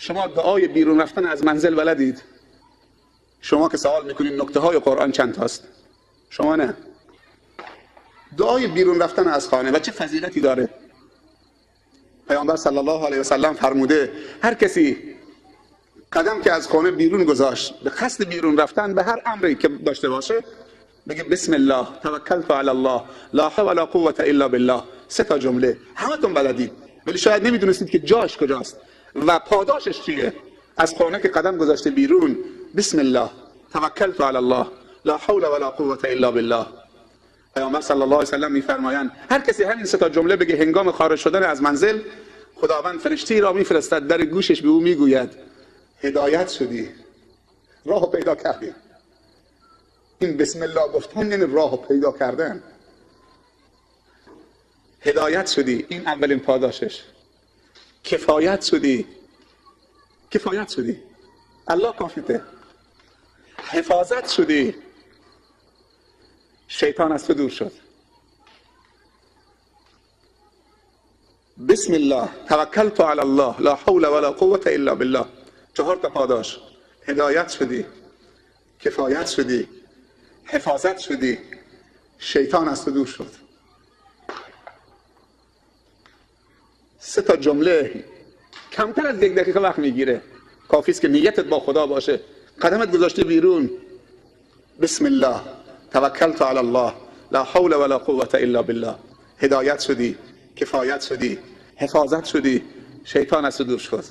شما دعای بیرون رفتن از منزل بلدید؟ شما که سوال میکنید نکته های قرآن چند تاست، شما نه. دعای بیرون رفتن از خانه و چه فضیلتی داره. پیامبر صلی الله علیه و سلم فرموده هر کسی قدم که از خانه بیرون گذاشت به قصد بیرون رفتن به هر امری که داشته باشه بگه بسم الله توکلت علی الله لا حول ولا قوة الا بالله. سه تا جمله همتون بلدید، ولی شاید نمیدونستید که جاش کجاست و پاداشش چیه. از خانه که قدم گذاشته بیرون، بسم الله توکلت علی الله لا حول ولا قوة الا بالله. پیامبر صلی الله علیه و سلم میفرمایند هر کسی همین سه تا جمله بگه هنگام خارج شدن از منزل، خداوند فرشته را میفرستد در گوشش به او میگوید هدایت شدی، راهو پیدا کردی. این بسم الله گفتن یعنی راهو پیدا کردن. هدایت شدی، این اولین پاداشش. کفایت شدی، کفایت شدی، الله کافیته. حفاظت شدی، شیطان از تو دور شد. بسم الله توکلت علی الله لا حول ولا قوة الا بالله. چهار تا پاداش: هدایت شدی، کفایت شدی، حفاظت شدی، شیطان از تو دور شد. سه تا جمله کمتر از یک دقیقه وقت میگیره. کافی است که نیتت با خدا باشه، قدمت گذاشته بیرون، بسم الله توکلت علی الله لا حول ولا قوة الا بالله. هدایت شدی، کفایت شدی، حفاظت شدی، شیطان از تو دور شد.